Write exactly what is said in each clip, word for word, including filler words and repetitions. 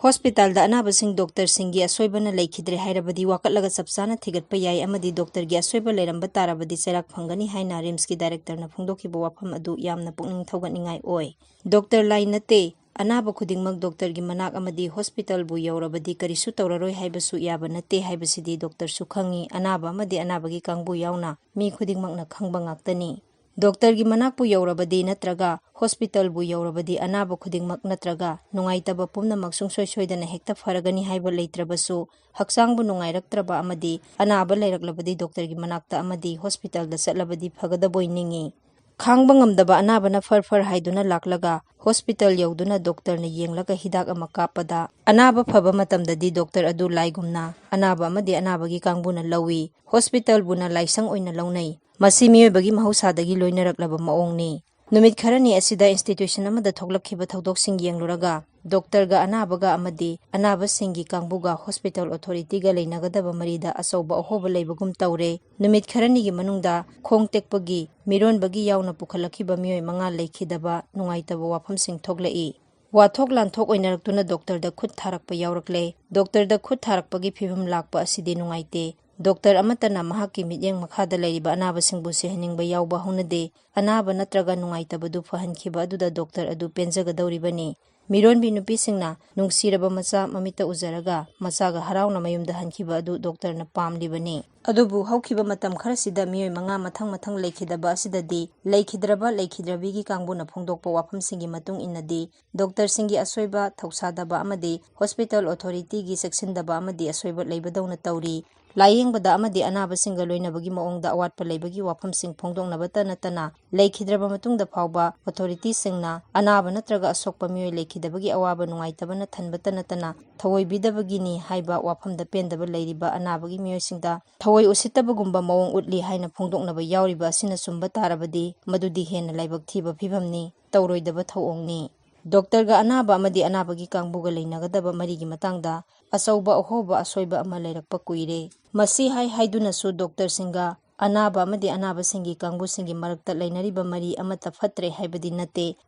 ꯍꯣꯁꯄꯤꯇꯥꯜꯗ ꯑꯅꯥꯕꯁꯤꯡ ꯗꯣꯛꯇꯔꯁꯤꯡꯒꯤ ꯑꯁꯣꯏꯕꯅ ꯂꯩꯈꯤꯗ꯭ꯔꯦ ꯍꯥꯏꯔꯕꯗꯤ ꯋꯥꯀꯠꯂꯒ ꯆꯞ ꯆꯥꯅ ꯊꯤꯒꯠꯄ ꯌꯥꯏ ꯑꯃꯗꯤ ꯗꯣꯛꯇꯔꯒꯤ ꯑꯁꯣꯏꯕ ꯂꯩꯔꯝꯕ ꯇꯥꯔꯕꯗꯤ ꯆꯩꯔꯥꯛ ꯐꯪꯒꯅꯤ ꯍꯥꯏꯅ ꯔꯤꯝꯁꯀꯤ ꯗꯥꯏꯔꯦꯛꯇꯔꯅ ꯐꯣꯡꯗꯣꯛꯈꯤꯕ ꯋꯥꯐꯝ ꯑꯗꯨ ꯌꯥꯝꯅ ꯄꯨꯛꯅꯤꯡ ꯊꯧꯒꯠꯅꯤꯡꯉꯥꯏ ꯑꯣꯏ꯫ ꯗꯣꯛꯇꯔ ꯂꯥꯏ ꯅꯠꯇꯦ, ꯑꯅꯥꯕ ꯈꯨꯗꯤꯡꯃꯛ ꯗꯣꯛꯇꯔꯒꯤ ꯃꯅꯥꯛ ꯑꯃꯗꯤ ꯍꯣꯁꯄꯤꯇꯥꯜꯕꯨ ꯌꯧꯔꯕꯗꯤ ꯀꯔꯤꯁꯨ ꯇꯧꯔꯔꯣꯏ ꯍꯥꯏꯕꯁꯨ ꯌꯥꯕ ꯅꯠꯇꯦ ꯍꯥꯏꯕꯁꯤꯗꯤ ꯗꯣꯛꯇꯔꯁꯨ ꯈꯪꯏ꯫ ꯑꯅꯥꯕ ꯑꯃꯗꯤ ꯑꯅꯥꯕꯒꯤ ꯀꯥꯡꯕꯨ ꯌꯥꯎꯅ ꯃꯤ ꯈꯨꯗꯤꯡꯃꯛꯅ ꯈꯪꯕ ꯉꯥꯛꯇꯅꯤ꯫ ꯗꯣꯛꯇꯔꯒꯤ ꯃꯅꯥꯛꯄꯨ ꯌꯧꯔꯕꯗꯤ ꯅꯠꯇ꯭ꯔꯒ ꯍꯣꯁꯄꯤꯇꯥꯜꯕꯨ ꯌꯧꯔꯕꯗꯤ ꯑꯅꯥꯕ ꯈꯨꯗꯤꯡꯃꯛ ꯅꯠꯇ꯭ꯔꯒ ꯅꯨꯡꯉꯥꯏꯇꯕ ꯄꯨꯝꯅꯃꯛ ꯁꯨꯡꯁꯣꯏ ꯁꯣꯏꯗꯅ ꯍꯦꯛꯇ ꯐꯔꯒꯅꯤ ꯍꯥꯏꯕ ꯂꯩꯇ꯭ꯔꯕꯁꯨ, ꯍꯛꯆꯥꯡꯕꯨ ꯅꯨꯡꯉꯥꯏꯔꯛꯇ꯭ꯔꯕ ꯑꯃꯗꯤ ꯑꯅꯥꯕ ꯂꯩꯔꯛꯂꯕꯗꯤ ꯗꯣꯛꯇꯔꯒꯤ ꯃꯅꯥꯛꯇ ꯑꯃꯗꯤ ꯍꯣꯁꯄꯤꯇꯥꯜꯗ ꯆꯠꯂꯕꯗꯤ ꯐꯒꯗꯕꯣꯏ ꯅꯤꯡꯏ꯫ ꯈꯥꯡꯕ ꯉꯝꯗꯕ ꯑꯅꯥꯕꯅ ꯐꯔ ꯐꯔ ꯍꯥꯏꯗꯨꯅ ꯂꯥꯛꯂꯒ ꯍꯣꯁꯄꯤꯇꯥꯜ ꯌꯧꯗꯨꯅ ꯗꯣꯛꯇꯔꯅ ꯌꯦꯡꯂꯒ ꯍꯤꯗꯥꯛ ꯑꯃ ꯀꯥꯞꯄꯗ, ꯑꯅꯥꯕ ꯐꯕ ꯃꯇꯝꯗꯗꯤ ꯗꯣꯛꯇꯔ ꯑꯗꯨ ꯂꯥꯏꯒꯨꯝꯅ ꯑꯅꯥꯕ ꯑꯃꯗꯤ ꯑꯅꯥꯕꯒꯤ ꯀꯥꯡꯕꯨꯅ ꯂꯧꯏ꯫ ꯍꯣꯁꯄꯤꯇꯥꯜꯕꯨꯅ ꯂꯥꯏꯁꯪ ꯑꯣꯏꯅ ꯂꯧꯅꯩ꯫ ꯃꯁꯤ ꯃꯤꯑꯣꯏꯕꯒꯤ ꯃꯍꯧꯁꯥꯗꯒꯤ ꯂꯣꯏꯅꯔꯛꯂꯕ ꯃꯑꯣꯡꯅꯤ꯫ ꯅꯨꯃꯤꯠ ꯈꯔꯅꯤ ꯑꯁꯤꯗ ꯏꯟꯁꯇꯤꯇ꯭ꯌꯨꯁꯟ ꯑꯃꯗ ꯊꯣꯛꯂꯛꯈꯤꯕ ꯊꯧꯗꯣꯛꯁꯤꯡ ꯌꯦꯡꯂꯨꯔꯒ, ꯗꯣꯛꯇꯔꯒ ꯑꯅꯥꯕꯒ ꯑꯃꯗꯤ ꯑꯅꯥꯕꯁꯤꯡꯒꯤ ꯀꯥꯡꯕꯨꯒ ꯍꯣꯁꯄꯤꯇꯥꯜ ꯑꯣꯊꯣꯔꯤꯇꯤꯒ ꯂꯩꯅꯒꯗꯕ ꯃꯔꯤꯗ ꯑꯆꯧꯕ ꯑꯍꯣꯕ ꯂꯩꯕꯒꯨꯝ ꯇꯧꯔꯦ꯫ ꯅꯨꯃꯤꯠ ꯈꯔꯅꯤꯒꯤ ꯃꯅꯨꯡꯗ ꯈꯣꯡ ꯇꯦꯛꯄꯒꯤ, ꯃꯤꯔꯣꯟꯕꯒꯤ ꯌꯥꯎꯅ ꯄꯨꯈꯠꯂꯛꯈꯤꯕ ꯃꯤꯑꯣꯏ ꯃꯉꯥ ꯂꯩꯈꯤꯗꯕ ꯅꯨꯡꯉꯥꯏꯇꯕ ꯋꯥꯐꯝꯁꯤꯡ ꯊꯣꯛꯂꯛꯏ꯫ ꯋꯥꯊꯣꯛ ꯂꯥꯟꯊꯣꯛ ꯑꯣꯏꯅꯔꯛꯇꯨꯅ ꯗꯣꯛꯇꯔꯗ ꯈꯨꯠ ꯊꯥꯔꯛꯄ ꯌꯥꯎꯔꯛꯂꯦ꯫ ꯗꯣꯛꯇꯔꯗ ꯈꯨꯠ ꯊꯥꯔꯛꯄꯒꯤ ꯐꯤꯕꯝ ꯂꯥꯛꯄ ꯑꯁꯤꯗꯤ ꯅꯨꯡꯉꯥꯏꯇꯦ꯫ ꯗꯣꯛꯇꯔ ꯑꯃꯠꯇꯅ ꯃꯍꯥꯛꯀꯤ ꯃꯤꯠꯌꯦꯡ ꯃꯈꯥꯗ ꯂꯩꯔꯤꯕ ꯑꯅꯥꯕꯁꯤꯡꯕꯨ ꯁꯤꯍꯟꯅꯤꯡꯕ ꯌꯥꯎꯕ ꯍꯧꯅꯗꯦ꯫ ꯑꯅꯥꯕ ꯅꯠꯇ꯭ꯔꯒ ꯅꯨꯡꯉꯥꯏꯇꯕꯗꯨ ꯐꯍꯟꯈꯤꯕ ꯑꯗꯨꯗ ꯗꯣꯛꯇꯔ ꯑꯗꯨ ꯄꯦꯟꯖꯒꯗꯧꯔꯤꯕꯅꯤ꯫ ꯃꯤꯔꯣꯟꯕꯤ ꯅꯨꯄꯤꯁꯤꯡꯅ ꯅꯨꯡꯁꯤꯔꯕ ꯃꯆꯥ ꯃꯃꯤꯠꯇ ꯎꯖꯔꯒ ꯃꯆꯥꯒ ꯍꯔꯥꯎꯅ ꯃꯌꯨꯝꯗ ꯍꯟꯈꯤꯕ ꯑꯗꯨ ꯗꯣꯛꯇꯔꯅ ꯄꯥꯝꯂꯤꯕꯅꯤ꯫ ꯑꯗꯨꯕꯨ ꯍꯧꯈꯤꯕ ꯃꯇꯝ ꯈꯔꯁꯤꯗ ꯃꯤꯑꯣꯏ ꯃꯉꯥ ꯃꯊꯪ ꯃꯊꯪ ꯂꯩꯈꯤꯗꯕ ꯑꯁꯤꯗꯗꯤ ꯂꯩꯈꯤꯗ꯭ꯔꯕ ꯂꯩꯈꯤꯗ꯭ꯔꯕꯤꯒꯤ ꯀꯥꯡꯕꯨꯅ ꯐꯣꯡꯗꯣꯛꯄ ꯋꯥꯐꯝꯁꯤꯡꯒꯤ ꯃꯇꯨꯡ ꯏꯟꯅꯗꯤ ꯗꯣꯛꯇꯔꯁꯤꯡꯒꯤ ꯑꯁꯣꯏꯕ, ꯊꯧꯁꯥꯗꯕ ꯑꯃꯗꯤ ꯍꯣꯁꯄꯤꯇꯥꯜ ꯑꯣꯊꯣꯔꯤꯇꯤꯒꯤ ꯆꯦꯛꯁꯤꯟꯗꯕ ꯑꯃꯗꯤ ꯑꯁꯣꯏꯕ ꯂꯩꯕꯗꯧꯅ ꯇꯧꯔꯤ꯫ ꯂꯥꯌꯦꯡꯕꯗ ꯑꯃꯗꯤ ꯑꯅꯥꯕꯁꯤꯡꯒ ꯂꯣꯏꯅꯕꯒꯤ ꯃꯑꯣꯡꯗ ꯑꯋꯥꯠꯄ ꯂꯩꯕꯒꯤ ꯋꯥꯐꯝꯁꯤꯡ ꯐꯣꯡꯗꯣꯛꯅꯕꯇ ꯅꯠꯇꯅ, ꯂꯩꯈꯤꯗ꯭ꯔꯕ ꯃꯇꯨꯡꯗ ꯐꯥꯎꯕ ꯑꯣꯊꯣꯔꯤꯇꯤꯁꯤꯡꯅ ꯑꯅꯥꯕ ꯅꯠꯇ꯭ꯔꯒ ꯑꯁꯣꯛꯄ ꯃꯤꯑꯣꯏ ꯂꯩꯈꯤꯗꯕꯒꯤ ꯑꯋꯥꯕ ꯅꯨꯡꯉꯥꯏꯇꯕꯅ ꯊꯟꯕꯇ ꯅꯠꯇꯅ ꯊꯑꯣꯏꯕꯤꯗꯕꯒꯤꯅꯤ ꯍꯥꯏꯕ ꯋꯥꯐꯝꯗ ꯄꯦꯟꯗꯕ ꯂꯩꯔꯤꯕ ꯑꯅꯥꯕꯒꯤ ꯃꯤꯑꯣꯏꯁꯤꯡꯗ ꯊꯑꯣꯏ ꯎꯁꯤꯠꯇꯕꯒꯨꯝꯕ ꯃꯑꯣꯡ ꯎꯠꯂꯤ ꯍꯥꯏꯅ ꯐꯣꯡꯗꯣꯛꯅꯕ ꯌꯥꯎꯔꯤꯕ ꯑꯁꯤꯅ ꯆꯨꯝꯕ ꯇꯥꯔꯕꯗꯤ, ꯃꯗꯨꯗꯤ ꯍꯦꯟꯅ ꯂꯥꯏꯕꯛ ꯊꯤꯕ ꯐꯤꯕꯝꯅꯤ, ꯇꯧꯔꯣꯏꯗꯕ ꯊꯧꯑꯣꯡꯅꯤ꯫ ꯗꯣꯛꯇꯔꯒ ꯑꯅꯥꯕ ꯑꯃꯗꯤ ꯑꯅꯥꯕꯒꯤ ꯀꯥꯡꯕꯨꯒ ꯂꯩꯅꯒꯗꯕ ꯃꯔꯤꯒꯤ ꯃꯇꯥꯡꯗ ꯑꯆꯧꯕ ꯑꯍꯣꯕ ꯑꯁꯣꯏꯕ ꯑꯃ ꯂꯩꯔꯛꯄ ꯀꯨꯏꯔꯦ꯫ ꯃꯁꯤ ꯍꯥꯏ ꯍꯥꯏꯗꯨꯅꯁꯨ ꯗꯣꯛꯇꯔꯁꯤꯡꯒ ꯑꯅꯥꯕ ꯑꯃꯗꯤ ꯑꯅꯥꯕꯁꯤꯡꯒꯤ ꯀꯥꯡꯕꯨꯁꯤꯡꯒꯤ ꯃꯔꯛꯇ ꯂꯩꯅꯔꯤꯕ ꯃꯔꯤ ꯑꯃꯠꯇ ꯐꯠꯇ꯭ꯔꯦ ꯍꯥꯏꯕꯗꯤ ꯅꯠꯇꯦ꯫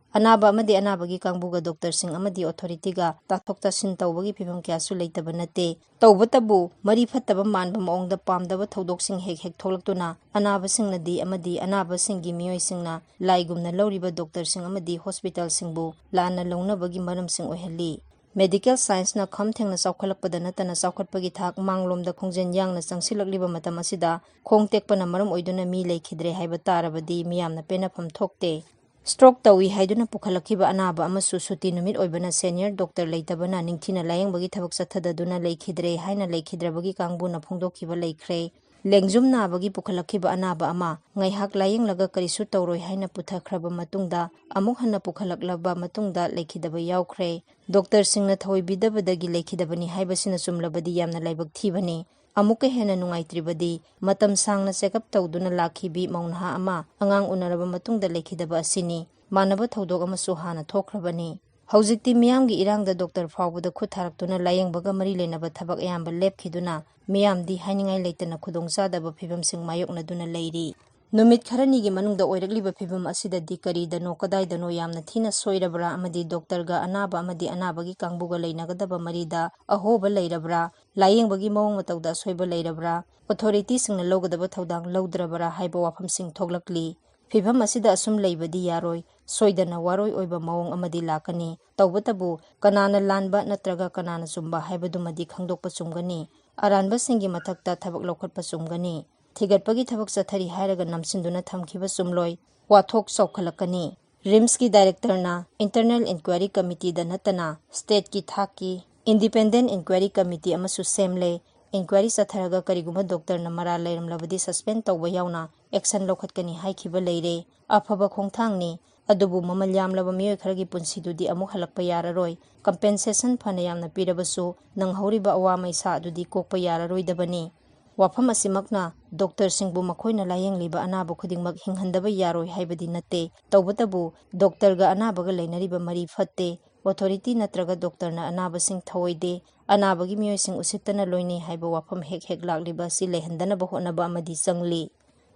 ꯑꯅꯥꯕ ꯑꯃꯗꯤ ꯑꯅꯥꯕꯒꯤ ꯀꯥꯡꯕꯨꯒ ꯗꯣꯛꯇꯔꯁꯤꯡ ꯑꯃꯗꯤ ꯑꯣꯊꯣꯔꯤꯇꯤꯒ ꯇꯥꯊꯣꯛ ꯇꯥꯁꯤꯟ ꯇꯧꯕꯒꯤ ꯐꯤꯕꯝ ꯀꯌꯥꯁꯨ ꯂꯩꯇꯕ ꯅꯠꯇꯦ꯫ ꯇꯧꯕꯇꯕꯨ, ꯃꯔꯤ ꯐꯠꯇꯕ ꯃꯥꯟꯕ ꯃꯑꯣꯡꯗ ꯄꯥꯝꯗꯕ ꯊꯧꯗꯣꯛꯁꯤꯡ ꯍꯦꯛ ꯍꯦꯛ ꯊꯣꯛꯂꯛꯇꯨꯅ ꯑꯅꯥꯕꯁꯤꯡꯅꯗꯤ ꯑꯃꯗꯤ ꯑꯅꯥꯕꯁꯤꯡꯒꯤ ꯃꯤꯑꯣꯏꯁꯤꯡꯅ ꯂꯥꯏꯒꯨꯝꯅ ꯂꯧꯔꯤꯕ ꯗꯣꯛꯇꯔꯁꯤꯡ ꯑꯃꯗꯤ ꯍꯣꯁꯄꯤꯇꯥꯜꯁꯤꯡꯕꯨ ꯂꯥꯟꯅ ꯂꯧꯅꯕꯒꯤ ꯃꯔꯝꯁꯤꯡ ꯑꯣꯏꯍꯜꯂꯤ꯫ ꯃꯦꯗꯤꯀꯦꯜ ꯁꯥꯏꯟꯁꯅ ꯈꯝ ꯊꯦꯡꯅ ꯆꯥꯎꯈꯠꯂꯛꯄꯗ ꯅꯠꯇꯅ ꯆꯥꯎꯈꯠꯄꯒꯤ ꯊꯥꯛ ꯃꯥꯡꯂꯣꯝꯗ ꯈꯣꯡꯖꯦꯜ ꯌꯥꯡꯅ ꯆꯪꯁꯤꯜꯂꯛꯂꯤꯕ ꯃꯇꯝ ꯑꯁꯤꯗ ꯈꯣꯡ ꯇꯦꯛꯄꯅ ꯃꯔꯝ ꯑꯣꯏꯗꯨꯅ ꯃꯤ ꯂꯩꯈꯤꯗ꯭ꯔꯦ ꯍꯥꯏꯕ ꯇꯥꯔꯕꯗꯤ ꯃꯤꯌꯥꯝꯅ ꯄꯦꯟꯅꯐꯝ ꯊꯣꯛꯇꯦ꯫ ꯁ꯭ꯇ꯭ꯔꯣꯛ ꯇꯧꯏ ꯍꯥꯏꯗꯨꯅ ꯄꯨꯈꯠꯂꯛꯈꯤꯕ ꯑꯅꯥꯕ ꯑꯃꯁꯨ ꯁꯨꯇꯤ ꯅꯨꯃꯤꯠ ꯑꯣꯏꯕꯅ ꯁꯦꯅꯤꯌꯔ ꯗꯣꯛꯇꯔ ꯂꯩꯇꯕꯅ ꯅꯤꯡꯊꯤꯅ ꯂꯥꯌꯦꯡꯕꯒꯤ ꯊꯕꯛ ꯆꯠꯊꯗꯗꯨꯅ ꯂꯩꯈꯤꯗ꯭ꯔꯦ ꯍꯥꯏꯅ ꯂꯩꯈꯤꯗ꯭ꯔꯕꯒꯤ ꯀꯥꯡꯕꯨꯅ ꯐꯣꯡꯗꯣꯛꯈꯤꯕ ꯂꯩꯈ꯭ꯔꯦ꯫ ꯂꯦꯡꯖꯨꯝ ꯅꯥꯕꯒꯤ ꯄꯨꯈꯠꯂꯛꯈꯤꯕ ꯑꯅꯥꯕ ꯑꯃ ꯉꯥꯏꯍꯥꯛ ꯂꯥꯌꯦꯡꯂꯒ ꯀꯔꯤꯁꯨ ꯇꯧꯔꯣꯏ ꯍꯥꯏꯅ ꯄꯨꯊꯈ꯭ꯔꯕ ꯃꯇꯨꯡꯗ ꯑꯃꯨꯛ ꯍꯟꯅ ꯄꯨꯈꯠꯂꯛꯂꯕ ꯃꯇꯨꯡꯗ ꯂꯩꯈꯤꯗꯕ ꯌꯥꯎꯈ꯭ꯔꯦ꯫ ꯗꯣꯛꯇꯔꯁꯤꯡꯅ ꯊꯧꯑꯣꯏꯕꯤꯗꯕꯗꯒꯤ ꯂꯩꯈꯤꯗꯕꯅꯤ ꯍꯥꯏꯕꯁꯤꯅ ꯆꯨꯝꯂꯕꯗꯤ ꯌꯥꯝꯅ ꯂꯥꯏꯕꯛ ꯊꯤꯕꯅꯤ꯫ ꯑꯃꯨꯛꯀ ꯍꯦꯟꯅ ꯅꯨꯡꯉꯥꯏꯇ꯭ꯔꯤꯕꯗꯤ ꯃꯇꯝ ꯁꯥꯡꯅ ꯆꯦꯛꯑꯞ ꯇꯧꯗꯨꯅ ꯂꯥꯛꯈꯤꯕꯤ ꯃꯧ ꯅꯍꯥ ꯑꯃ ꯑꯉꯥꯡ ꯎꯅꯔꯕ ꯃꯇꯨꯡꯗ ꯂꯩꯈꯤꯗꯕ ꯑꯁꯤꯅꯤ꯫ ꯃꯥꯟꯅꯕ ꯊꯧꯗꯣꯛ ꯑꯃꯁꯨ ꯍꯥꯟꯅ ꯊꯣꯛꯈ꯭ꯔꯕꯅꯤ꯫ ꯍꯧꯖꯤꯛꯇꯤ ꯃꯤꯌꯥꯝꯒꯤ ꯏꯔꯥꯡꯗ ꯗꯣꯛꯇꯔ ꯐꯥꯎꯕꯗ ꯈꯨꯠ ꯊꯥꯔꯛꯇꯨꯅ ꯂꯥꯌꯦꯡꯕꯒ ꯃꯔꯤ ꯂꯩꯅꯕ ꯊꯕꯛ ꯑꯌꯥꯝꯕ ꯂꯦꯞꯈꯤꯗꯨꯅ ꯃꯤꯌꯥꯝꯗꯤ ꯍꯥꯏꯅꯤꯡꯉꯥꯏ ꯂꯩꯇꯅ ꯈꯨꯗꯣꯡꯆꯥꯗꯕ ꯐꯤꯕꯝꯁꯤꯡ ꯃꯥꯌꯣꯛꯅꯗꯨꯅ ꯂꯩꯔꯤ꯫ ꯅꯨꯃꯤꯠ ꯈꯔꯅꯤꯒꯤ ꯃꯅꯨꯡꯗ ꯑꯣꯏꯔꯛꯂꯤꯕ ꯐꯤꯕꯝ ꯑꯁꯤꯗꯗꯤ ꯀꯔꯤꯗꯅꯣ ꯀꯗꯥꯏꯗꯅꯣ ꯌꯥꯝꯅ ꯊꯤꯅ ꯁꯣꯏꯔꯕ꯭ꯔꯥ ꯑꯃꯗꯤ ꯗꯣꯛꯇꯔꯒ ꯑꯅꯥꯕ ꯑꯃꯗꯤ ꯑꯅꯥꯕꯒꯤ ꯀꯥꯡꯕꯨꯒ ꯂꯩꯅꯒꯗꯕ ꯃꯔꯤꯗ ꯑꯍꯣꯕ ꯂꯩꯔꯕ꯭ꯔꯥ, ꯂꯥꯌꯦꯡꯕꯒꯤ ꯃꯑꯣꯡ ꯃꯇꯧꯗ ꯑꯁꯣꯏꯕ ꯂꯩꯔꯕ꯭ꯔꯥ, ꯑꯣꯊꯣꯔꯤꯇꯤꯁꯤꯡꯅ ꯂꯧꯒꯗꯕ ꯊꯧꯗꯥꯡ ꯂꯧꯗ꯭ꯔꯕ꯭ꯔꯥ ꯍꯥꯏꯕ ꯋꯥꯐꯝꯁꯤꯡ ꯊꯣꯛꯂꯛꯂꯤ꯫ ꯐꯤꯕꯝ ꯑꯁꯤꯗ ꯑꯁꯨꯝ ꯂꯩꯕꯗꯤ ꯌꯥꯔꯣꯏ꯫ ꯁꯣꯏꯗꯅ ꯋꯥꯔꯣꯏ ꯑꯣꯏꯕ ꯃꯑꯣꯡ ꯑꯃꯗꯤ ꯂꯥꯛꯀꯅꯤ꯫ ꯇꯧꯕꯇꯕꯨ ꯀꯅꯥꯅ ꯂꯥꯟꯕ ꯅꯠꯇ꯭ꯔꯒ ꯀꯅꯥꯅ ꯆꯨꯝꯕ ꯍꯥꯏꯕꯗꯨꯃꯗꯤ ꯈꯪꯗꯣꯛꯄ ꯆꯨꯝꯒꯅꯤ꯫ ꯑꯔꯥꯟꯕꯁꯤꯡꯒꯤ ꯃꯊꯛꯇ ꯊꯕꯛ ꯂꯧꯈꯠꯄ ꯆꯨꯝꯒꯅꯤ꯫ ꯊꯤꯒꯠꯄꯒꯤ ꯊꯕꯛ ꯆꯠꯊꯔꯤ ꯍꯥꯏꯔꯒ ꯅꯝꯁꯤꯟꯗꯨꯅ ꯊꯝꯈꯤꯕ ꯆꯨꯝꯂꯣꯏ꯫ ꯋꯥꯊꯣꯛ ꯆꯥꯎꯈꯠꯂꯛꯀꯅꯤ꯫ ꯔꯤꯝꯁꯀꯤ ꯗꯥꯏꯔꯦꯛꯇꯔꯅ ꯏꯟꯇꯔꯅꯦꯜ ꯏꯟꯀ꯭ꯋꯥꯏꯔꯤ ꯀꯃꯤꯇꯤꯗ ꯅꯠꯇꯅ ꯁ꯭ꯇꯦꯠꯀꯤ ꯊꯥꯛꯀꯤ ꯏꯟꯗꯤꯄꯦꯟꯗꯦꯟ ꯏꯟꯀ꯭ꯋꯥꯏꯔꯤ ꯀꯃꯤꯇꯤ ꯑꯃꯁꯨ ꯁꯦꯝꯂꯦ꯫ ꯏꯟꯀ꯭ꯋꯥꯏꯔꯤ ꯆꯠꯊꯔꯒ ꯀꯔꯤꯒꯨꯝꯕ ꯗꯣꯛꯇꯔꯅ ꯃꯔꯥꯜ ꯂꯩꯔꯝꯂꯕꯗꯤ ꯁꯁꯄꯦꯟ ꯇꯧꯕ ꯌꯥꯎꯅ ꯑꯦꯛꯁꯟ ꯂꯧꯈꯠꯀꯅꯤ ꯍꯥꯏꯈꯤꯕ ꯂꯩꯔꯦ꯫ ꯑꯐꯕ ꯈꯣꯡꯊꯥꯡꯅꯤ꯫ ꯑꯗꯨꯕꯨ ꯃꯃꯜ ꯌꯥꯝꯂꯕ ꯃꯤꯑꯣꯏ ꯈꯔꯒꯤ ꯄꯨꯟꯁꯤꯗꯨꯗꯤ ꯑꯃꯨꯛ ꯍꯜꯂꯛꯄ ꯌꯥꯔꯔꯣꯏ꯫ ꯀꯝꯄꯦꯟꯁꯦꯁꯟ ꯐꯅ ꯌꯥꯝꯅ ꯄꯤꯔꯕꯁꯨ ꯅꯪꯍꯧꯔꯤꯕ ꯑꯋꯥ ꯃꯩꯁꯥ ꯑꯗꯨꯗꯤ ꯀꯣꯛꯄ ꯌꯥꯔꯔꯣꯏꯗꯕꯅꯤ꯫ ꯋꯥꯐꯝ ꯑꯁꯤꯃꯛꯅ ꯗꯣꯛꯇꯔꯁꯤꯡꯕꯨ ꯃꯈꯣꯏꯅ ꯂꯥꯌꯦꯡꯂꯤꯕ ꯑꯅꯥꯕ ꯈꯨꯗꯤꯡꯃꯛ ꯍꯤꯡꯍꯟꯗꯕ ꯌꯥꯔꯣꯏ ꯍꯥꯏꯕꯗꯤ ꯅꯠꯇꯦ꯫ ꯇꯧꯕꯇꯕꯨ ꯗꯣꯛꯇꯔꯒ ꯑꯅꯥꯕꯒ ꯂꯩꯅꯔꯤꯕ ꯃꯔꯤ ꯐꯠꯇꯦ꯫ ꯑꯣꯊꯣꯔꯤꯇꯤ ꯅꯠꯇ꯭ꯔꯒ ꯗꯣꯛꯇꯔꯅ ꯑꯅꯥꯕꯁꯤꯡ ꯊꯧꯑꯣꯏꯗꯦ꯫ ꯑꯅꯥꯕꯒꯤ ꯃꯤꯑꯣꯏꯁꯤꯡ ꯎꯁꯤꯠꯇꯅ ꯂꯣꯏꯅꯩ ꯍꯥꯏꯕ ꯋꯥꯐꯝ ꯍꯦꯛ ꯍꯦꯛ ꯂꯥꯛꯂꯤꯕ ꯑꯁꯤ ꯂꯩꯍꯟꯗꯅꯕ ꯍꯣꯠꯅꯕ ꯑꯃꯗꯤ ꯆꯪꯂꯤ꯫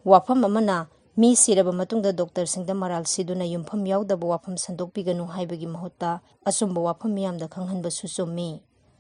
ꯋꯥꯐꯝ ꯑꯃꯅ, ꯃꯤ ꯁꯤꯔꯕ ꯃꯇꯨꯡꯗ ꯗꯣꯛꯇꯔꯁꯤꯡꯗ ꯃꯔꯥꯜ ꯁꯤꯗꯨꯅ ꯌꯨꯝꯐꯝ ꯌꯥꯎꯗꯕ ꯋꯥꯐꯝ ꯁꯟꯗꯣꯛꯄꯤꯒꯅꯨ ꯍꯥꯏꯕꯒꯤ ꯃꯍꯨꯠꯇ ꯑꯆꯨꯝꯕ ꯋꯥꯐꯝ ꯃꯤꯌꯥꯝꯗ ꯈꯪꯍꯟꯕꯁꯨ ꯆꯨꯝꯃꯤ꯫